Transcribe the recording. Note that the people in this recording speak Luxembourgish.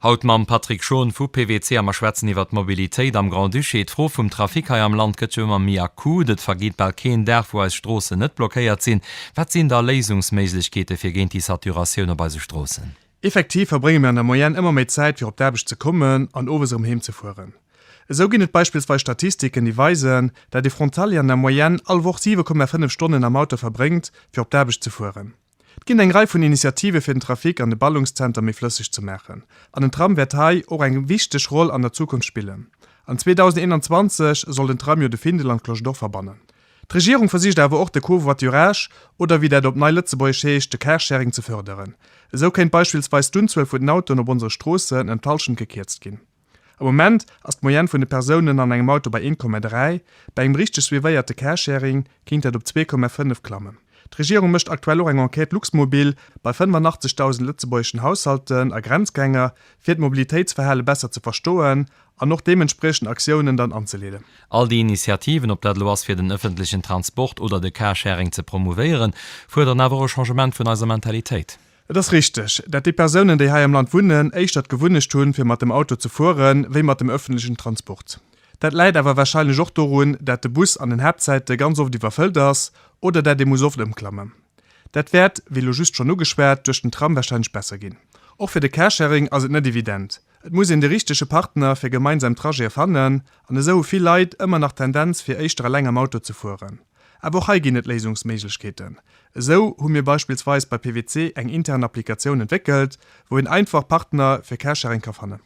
Haut mam Patrick Schon vu PWC a mer schwätzen iwwer d'Mobilitéit am Grand-Duché. D'Fro vum Trafic hei am Land gëtt jo ëmmer méi akut. Et vergeet bal keen Dag, wou eis Stroossen net blockéiert sinn. Wat sinn da Léisungsméiglechkeete fir géint déi Saturatioun op eise Stroossen? Effektiv verbrénge mir an der Moyenne ëmmer méi Zäit fir op d'Aarbecht ze kommen an owes erëm heem ze fueren. Esou ginn et beispillsweis Statistiken, déi weisen, dat ee Frontalier an der Moyenne all Woch 7,5 Stonnen am Auto verbréngt, fir op d'Aarbecht ze fueren. Et ginn eng Rei vun Initiative fir den Trafic an de Ballungszenter méi flësseg ze maachen. An den Tram wäert hei och eng wichteg Roll an der Zukunft spillen. An 2021 soll den Tram jo de Findel an d'Cloche d'Or verbannen. D'Regierung versicht awer och de Covoiturage, oder wéi dat op nei Lëtzebuergesch heescht, de Carsharing ze fërderen. Esou kéint beispillsweis d'Unzuel vun den Autoen op onsere Stroossen ëm d'Hallschent gekierzt ginn. Am Moment ass d'Moyenne vun de Persounen an engem Auto bei 1,3, bei engem richteg suivéierte Carsharing kéint dat op 2,5 klammen. D'Regierung mécht aktuell och eng Enquête Luxmobil bei 85.000 lëtzebuergeschen Haushalten a Grenzgänger, fir d'Mobilitéitsverhale besser ze verstoen an och deementspriechend Aktiounen dann anzeleeden. All déi Initiativen, ob dat elo ass fir den ëffentlechen Transport oder de Carsharing ze promouvéieren, fuerderen awer och e Changement vun eiser Mentalitéit. Et ass richteg, dat déi Persounen, déi hei am Land wunnen, éischter d'Gewunnecht hunn, fir mat dem Auto ze fueren, wéi mat dem öffentlechen Transport. Dat läit awer wahrscheinlech och dorun, dat de Bus an den Haaptzäite ganz oft iwwerfëllt ass oder dat ee muss oft ëmklammen. Dat wäert, wéi elo just schonn ugeschwat, duerch den Tram wahrscheinlech besser ginn. Och fir de Carsharing ass et net evident. Et muss een de richtege Partner fir gemeinsam Trajete fannen an esou hu vill Leit ëmmer nach d'Tendenz, fir éischter eleng am Auto ze fueren. Awer och hei ginn et Léisungsméiglechkeeten. Esou hu mir beispillsweis bei PWC eng intern Applikatioun entwéckelt, wou een einfach Partner fir Carsharing ka fannen.